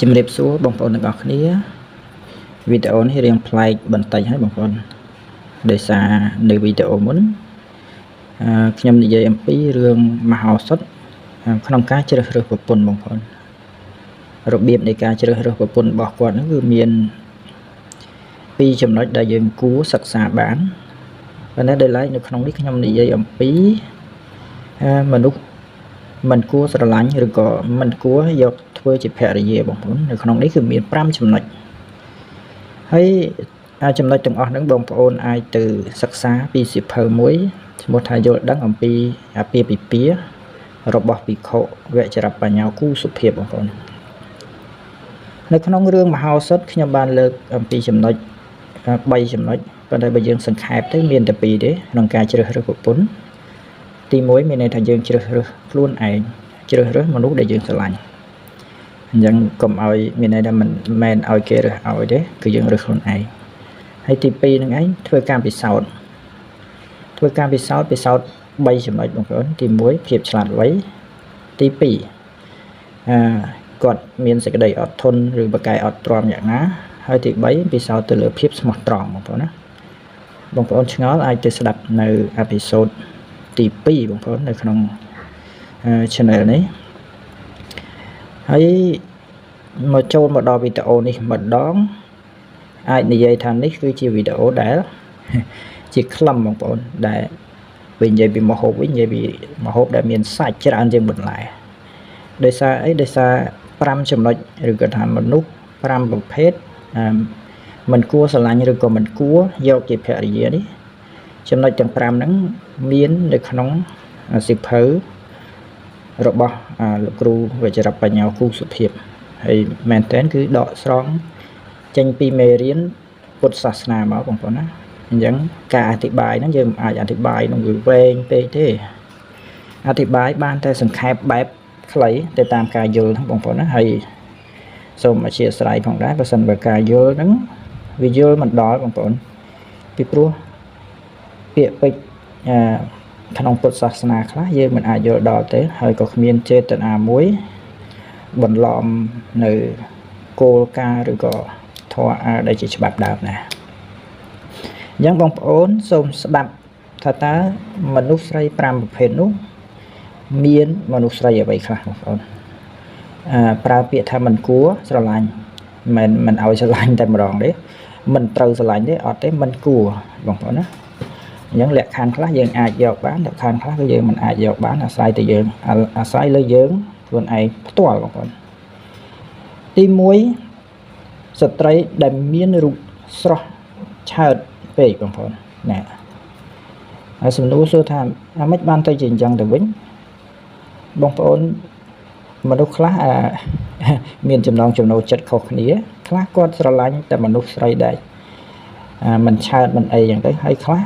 ជំរាបសួរបងប្អូនទាំងអស់គ្នាវីដេអូនេះរៀងប្លែកបន្តិចហើយបងប្អូនដោយសារនៅវីដេអូមុនខ្ញុំនិយាយអំពីរឿងមហោសថក្នុងការជ្រើសរើសប្រពន្ធបងប្អូនរបៀបនៃការជ្រើសរើសប្រពន្ធរបស់គាត់ហ្នឹងគឺមានពីរចំណុចដែលយើងគួរសិក្សាបានប៉ុន្តែដោយឡែកនៅក្នុងនេះខ្ញុំនិយាយអំពីមនុស្សមិនគួរស្រឡាញ់ឬក៏មិនគួរយកធ្វើជាភរិយាបងប្អូននៅក្នុងនេះគឺមាន5ចំណុចហើយចំណុចទាំងអស់ហ្នឹងបងប្អូនអាចទៅសិក្សាពីសៀវភៅមួយឈ្មោះថាយល់ដឹងអំពីអាពាហ៍ពិពាហ៍របស់ភិក្ខុវជរបញ្ញោគូសុភាពបងប្អូននៅក្នុងរឿងមហោសថខ្ញុំបានលើកអំពីចំណុច3ចំណុចប៉ុន្តែបើយើងសង្ខេបទៅមានតែ2ទេក្នុងការជ្រើសរើសប្រពន្ធទី1មានន័យថាយើងជ្រើសរើសខ្លួនឯងជ្រើសរើសមនុស្សដែលយើងស្រឡាញ់អញ្ចឹងកុំឲ្យមានន័យថាមិនមែនឲ្យគេរើសឲ្យទេគឺយើងរើសខ្លួនឯងហើយទី2ហ្នឹងឯងធ្វើការពិសោធន៍ធ្វើការពិសោធន៍ពិសោធន៍3ចំណុចបងប្អូនទី1ភាពឆ្លាតវៃទី2គាត់មានសេចក្តីអត់ធន់ឬបកកាយអត់ទ្រាំយ៉ាងណាហើយទី3ពិសោធន៍ទៅលើភាពស្មោះត្រង់បងប្អូនណាបងប្អូនឆ្ងល់អាចទៅស្ដាប់នៅអេពីសូតទី2បងប្អូននៅក្នុង channel នេះហើយមកចូលមកដល់វីដេអូនេះម្ដងអាចនិយាយថានេះគឺជាវីដេអូដែលជាខ្លឹមបងប្អូនដែលវិញនិយាយពីម្ហូបវិញនិយាយពីម្ហូបដែលមានសាច់ច្រើនជាងបន្លែដោយសារអីដោយសារ5ចំណុចឬក៏ថាមនុស្ស5ប្រភេទមិនគួរស្រឡាញ់ឬក៏មិនគួរយកជាភរិយានេះចំណុចទាំង5ហ្នឹងមាននៅក្នុងសៀវភៅរបស់លោកគ្រូវជរបញ្ញោគូសុភាពហើយមែនតើគឺដកស្រង់ចេញពីមេរៀនពុទ្ធសាសនាមកបងប្អូនណាអញ្ចឹងការអធិប្បាយហ្នឹងយើងមិនអាចអធិប្បាយនឹងវាវែងពេកទេអធិប្បាយបានតែសង្ខេបបែបខ្លីទៅតាមការយល់ហ្នឹងបងប្អូនណាហើយសូមអធិស្ឋានផងដែរបើសិនបើការយល់ហ្នឹងវាយល់មិនដល់បងប្អូនពីព្រោះពាក្យពេចន៍ក្នុងពុទ្ធសាសនាខ្លះយើងមិនអាចយល់ដល់ទេហើយក៏គ្មានចេតនាមួយបន្លំនៅគោលការណ៍ឬក៏ធម៌អាដែលជាច្បាប់ដើមណាអញ្ចឹងបងប្អូនសូមស្ដាប់ថាតើមនុស្សស្រី5ប្រភេទនោះមានមនុស្សស្រីអ្វីខ្លះបងប្អូនប្រើពាក្យថាមិនគួរស្រឡាញ់មិនឲ្យស្រឡាញ់តែម្ដងទេមិនត្រូវស្រឡាញ់ទេអត់ទេមិនគួរបងប្អូនណាអញ្ចឹងលក្ខខណ្ឌខ្លះយើងអាចយកបានលក្ខខណ្ឌខ្លះគឺយើងមិនអាចយកបានអាស្រ័យទៅយើងអាស្រ័យលើយើងខ្លួនឯងផ្ទាល់បងប្អូនទី1ស្ត្រីដែលមានរូបស្រស់ឆើតពេកបងប្អូនណែហើយសំណួរសួរថាអាម៉េចបានទៅជាអញ្ចឹងទៅវិញបងប្អូនមនុស្សខ្លះមានចំណងចំណូលចិត្តខុសគ្នាខ្លះគាត់ស្រឡាញ់តែមនុស្សស្រីដែលមិនឆើតមិនអីអញ្ចឹងទៅហើយខ្លះ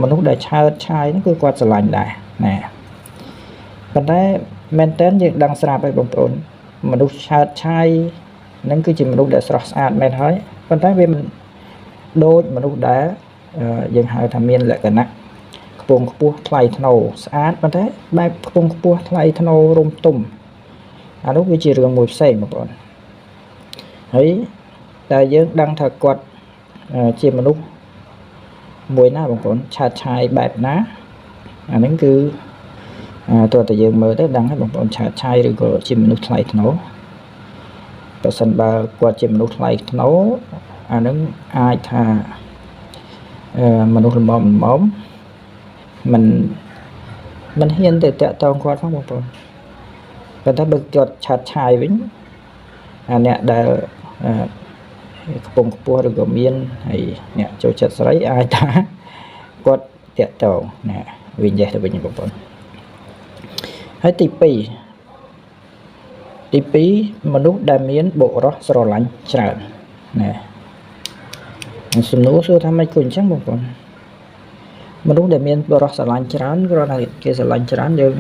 មនុស្សដែលឆើតឆាយហ្នឹងគឺគាត់ស្រឡាញ់ដែរណែប៉ុន្តែមែនតើយើងដឹងស្រាប់ហើយបងប្អូនមនុស្សឆើតឆាយហ្នឹងគឺជាមនុស្សដែលស្រស់ស្អាតមែនហើយប៉ុន្តែវាមិនដូចមនុស្សដែលយើងហៅថាមានលក្ខណៈខ្ពង់ខ្ពស់ថ្លៃថ្នូរស្អាតប៉ុន្តែបែបខ្ពង់ខ្ពស់ថ្លៃថ្នូររុំទុំអានោះវាជារឿងមួយផ្សេងបងប្អូនហើយតែយើងដឹងថាគាត់ជាមនុស្សមួយណាបងប្អូនឆាតឆាយបែបណាអាហ្នឹងគឺតើតើយើងមើលទៅដឹងហើយបងប្អូនឆាតឆាយឬក៏ជាមនុស្សថ្លៃថ្នូរបើសិនបើគាត់ជាមនុស្សថ្លៃថ្នូរអាហ្នឹងអាចថាមនុស្សល្មមល្មមមិនហ៊ានទៅតាក់ទងគាត់ផងបងប្អូនប៉ុន្តែបើគាត់ឆាតឆាយវិញអាអ្នកដែលខ្ពង់ខ្ពស់ឬក៏មានហើយអ្នកចូលចិត្តស្រីអាចថាគាត់តាក់ទងណាវិញចេះទៅវិញបងប្អូនហើយទី2ទី2មនុស្សដែលមានបុរសស្រឡាញ់ច្រើនណាសំណួរសួរថាម៉េចគូអញ្ចឹងបងប្អូនមនុស្សដែលមានបុរសស្រឡាញ់ច្រើនគ្រាន់តែគេស្រឡាញ់ច្រើនយើង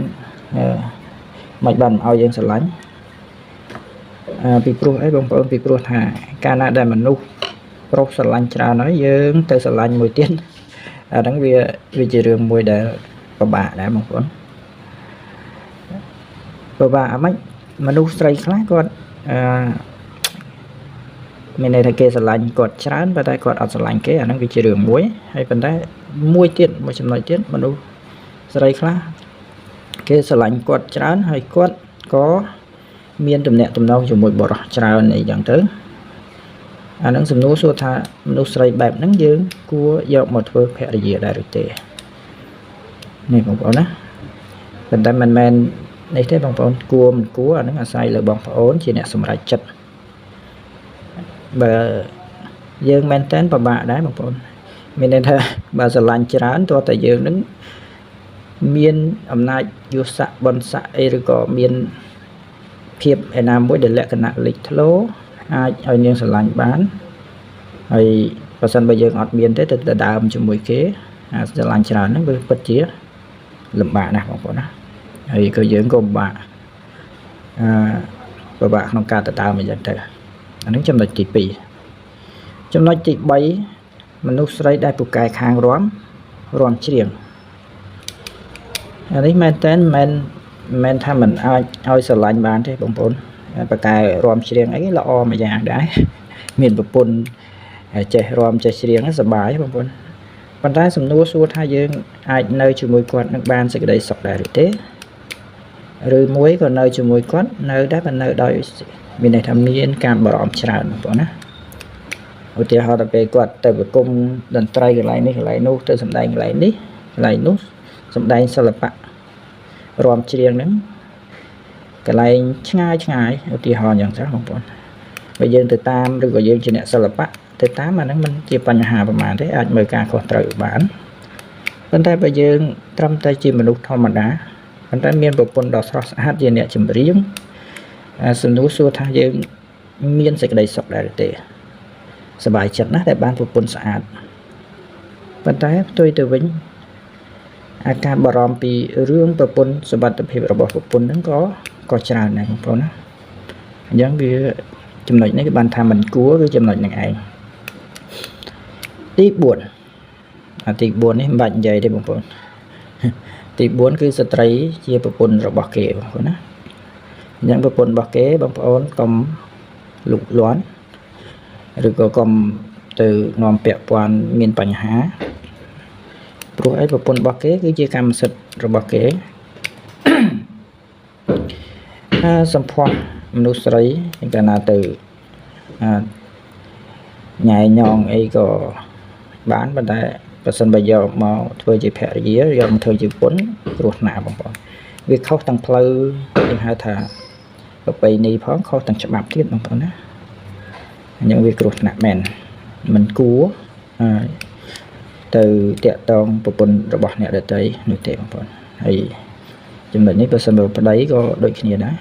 មិនបានឲ្យយើងស្រឡាញ់ពីព្រោះអីបងប្អូនពីព្រោះថាកាលណាដែលមនុស្សប្រុសស្រឡាញ់ច្រើនហើយយើងទៅស្រឡាញ់មួយទៀតអាហ្នឹងវាជារឿងមួយដែលពិបាកដែរបងប្អូនពិបាកអាម៉េចមនុស្សស្រីខ្លះគាត់ មានន័យថាគេស្រឡាញ់គាត់ច្រើនប៉ុន្តែគាត់អត់ស្រឡាញ់គេអាហ្នឹងវាជារឿងមួយហើយប៉ុន្តែមួយទៀតមួយចំណុចទៀតមនុស្សស្រីខ្លះគេស្រឡាញ់គាត់ច្រើនហើយគាត់ក៏មានទំនាក់ទំនងជាមួយបុរសច្រើនអីចឹងទៅអាហ្នឹងសំណួរសួរថាមនុស្សស្រីបែបហ្នឹងយើងគួរយកមកធ្វើភរិយាដែរឬទេនេះបងប្អូនណាប៉ុន្តែមិនមែននេះទេបងប្អូនគួរមិនគួរអាហ្នឹងអាស្រ័យលើបងប្អូនជាអ្នកសម្រេចចិត្តបើយើងមែនតើពិបាកដែរបងប្អូនមានន័យថាបើស្រឡាញ់ច្រើនទោះតែយើងនឹងមានអំណាចយុស័កបុណ្យស័កអីឬក៏មានភាពឯណាមួយដែលលក្ខណៈលេចធ្លោអាចឲ្យនាងស្រឡាញ់បានហើយបើសិនបើយើងអត់មានទេទៅដើមជាមួយគេអាស្រឡាញ់ច្រើនហ្នឹងវាពិតជាលំបាកណាស់បងប្អូនណាហើយក៏យើងក៏ពិបាកពិបាកក្នុងការទៅដើមអញ្ចឹងទៅអានេះចំណុចទី2ចំណុចទី3មនុស្សស្រីដែលពូកែខាងរាំច្រៀងអានេះមែនតើមិនថាមិនអាចឲ្យស្រឡាញ់បានទេបងប្អូនពូកែរាំច្រៀងអីល្អមួយយ៉ាងដែរមានប្រពន្ធចេះរាំចេះច្រៀងសប្បាយបងប្អូនប៉ុន្តែសំណួរសួរថាយើងអាចនៅជាមួយគាត់នឹងបានសេចក្តីសុខដែរឬទេឬមួយក៏នៅជាមួយគាត់នៅដែរប៉ុន្តែនៅដោយមានន័យថាមានការបារម្ភច្រើនបងប្អូនណាឧទាហរណ៍ដល់ពេលគាត់ទៅប្រគំតន្ត្រីកន្លែងនេះកន្លែងនោះទៅសម្ដែងកន្លែងនេះកន្លែងនោះសម្ដែងសិល្បៈរាំច្រៀងហ្នឹងកន្លែងឆ្ងាយឆ្ងាយឧទាហរណ៍យ៉ាងចឹងបងប្អូនបើយើងទៅតាមឬក៏យើងជាអ្នកសិល្បៈទៅតាមអាហ្នឹងមិនជាបញ្ហាប្រហែលទេអាចមើលការខុសត្រូវបានប៉ុន្តែបើយើងត្រឹមតែជាមនុស្សធម្មតាប៉ុន្តែមានប្រពន្ធដ៏ស្រស់ស្អាតជាអ្នកចម្រៀងសំណួរសួរថាយើងមានសេចក្តីសុខដែរទេសប្បាយចិត្តណាស់ដែលបានប្រពន្ធស្អាតប៉ុន្តែផ្ទុយទៅវិញអាការបារម្ភពីរឿងប្រពន្ធសុវត្ថិភាពរបស់ប្រពន្ធហ្នឹងក៏ច្រើនដែរបងប្អូនណាអញ្ចឹងវាចំណុចនេះគឺបានថាមិនគួរគឺចំណុចហ្នឹងឯងទី4អាទី4នេះមិនបាច់និយាយទេបងប្អូនទី4គឺស្ត្រីជាប្រពន្ធរបស់គេបងប្អូនណាអញ្ចឹងប្រពន្ធរបស់គេបងប្អូនកុំលូកលាន់ឬក៏កុំទៅនាំពាក់ព័ន្ធមានបញ្ហាព្រោះអីប្រពន្ធរបស់គេគឺជាកម្មសិទ្ធិរបស់គេសម្ផស្សមនុស្សស្រីកាលណាទៅញ៉ែញងអីក៏បានប៉ុន្តែបើសិនបើយកមកធ្វើជាភរិយាយកមកធ្វើជាប្រពន្ធគ្រោះថ្នាក់បងប្អូនវាខុសទាំងផ្លូវគេហៅថាប្រពៃណីផងខុសទាំងច្បាប់ទៀតបងប្អូនណាអញ្ចឹងវាគ្រោះថ្នាក់មែនមិនគួរទៅតាក់តងប្រពន្ធរបស់អ្នកដទៃនោះទេបងប្អូនហើយចំណុចនេះបើសិនបើប្តីក៏ដូចគ្នាដែរ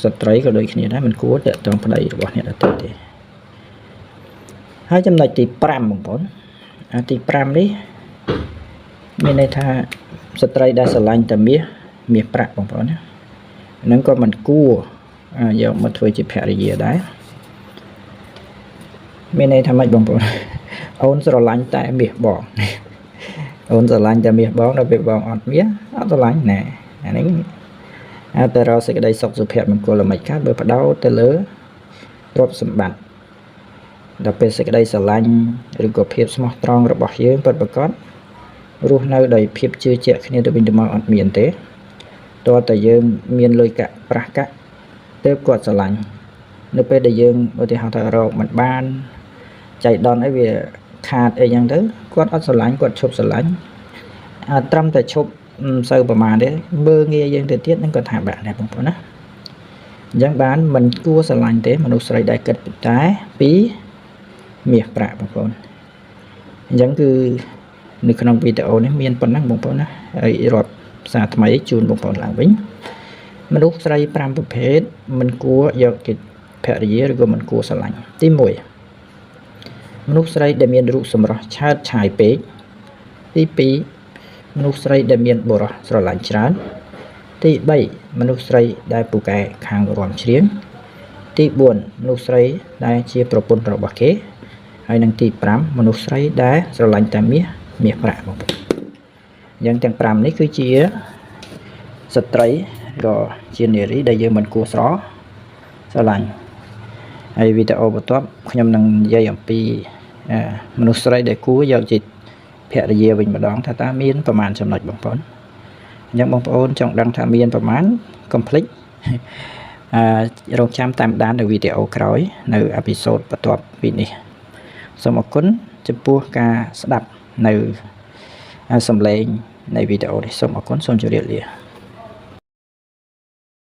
ស្ត្រីក៏ដូចគ្នាដែរមិនគួរតាក់ទងប្តីរបស់អ្នកដទៃទេហើយចំណុចទី5បងប្អូនអាទី5នេះមានន័យថាស្ត្រីដែលស្រឡាញ់តែមាសប្រាក់បងប្អូនណាហ្នឹងក៏មិនគួរយកមកធ្វើជាភរិយាដែរមានន័យថាម៉េចបងប្អូនអូនស្រឡាញ់តែមាសបងអូនស្រឡាញ់តែមាសបងដល់ពេលបងអត់មាសអត់ស្រឡាញ់ណែអានេះអាចទៅរកសេចក្តីសុខសុភមង្គលមិនកើតបើបដោតទៅលើទ្រព្យសម្បត្តិដល់ពេលសេចក្តីស្រឡាញ់ឬក៏ភាពស្មោះត្រង់របស់យើងពិតប្រាកដរស់នៅដោយភាពជឿជាក់គ្នាទៅវិញទៅមកអត់មានទេតើតែយើងមានលុយកាក់ប្រាស់កាក់ទើបគាត់ស្រឡាញ់នៅពេលដែលយើងឧទាហរណ៍ថារកមិនបានចៃដន្យអីវាខាតអីចឹងទៅគាត់អត់ស្រឡាញ់គាត់ឈប់ស្រឡាញ់ត្រឹមតែឈប់មិនសូវប្រមាណទេមើលងាយយើងទៅទៀតនឹងគាត់ថាបាក់ដែរបងប្អូនណាអញ្ចឹងបានមិនគួរស្រឡាញ់ទេមនុស្សស្រីដែលគិតតែពីមាសប្រាក់បងប្អូនអញ្ចឹងគឺនៅក្នុងវីដេអូនេះមានប៉ុណ្ណឹងបងប្អូនណាហើយរាប់សារថ្មីជូនបងប្អូនឡើងវិញមនុស្សស្រី5ប្រភេទមិនគួរយកជាភរិយាឬក៏មិនគួរស្រឡាញ់ទី1មនុស្សស្រីដែលមានរូបសម្រស់ឆើតឆាយពេកទី2មនុស្សស្រីដែលមានបុរសស្រឡាញ់ច្រើនទី3មនុស្សស្រីដែលពូកែខាងរាំច្រៀងទី4មនុស្សស្រីដែលជាប្រពន្ធរបស់គេហើយនឹងទី5មនុស្សស្រីដែលស្រឡាញ់តែមាសប្រាក់បងប្អូនអញ្ចឹងទាំង5នេះគឺជាស្ត្រីក៏ជានារីដែលយើងមិនគួរស្រឡាញ់ ហើយវីដេអូបន្ទាប់ខ្ញុំនឹងនិយាយអំពីមនុស្សស្រីដែលគួរយកជាភរិយាវិញម្ដងថាតើមានប្រមាណចំណុចបងប្អូនអញ្ចឹងបងប្អូនចង់ដឹងថាមានប្រមាណកុំភ្លេចអឺរងចាំតាមដាននៅវីដេអូក្រោយនៅ episode បន្ទាប់ពីនេះសូមអរគុណចំពោះការស្ដាប់នៅសំឡេងនៃវីដេអូនេះសូមអរគុណសូមជម្រាបលា។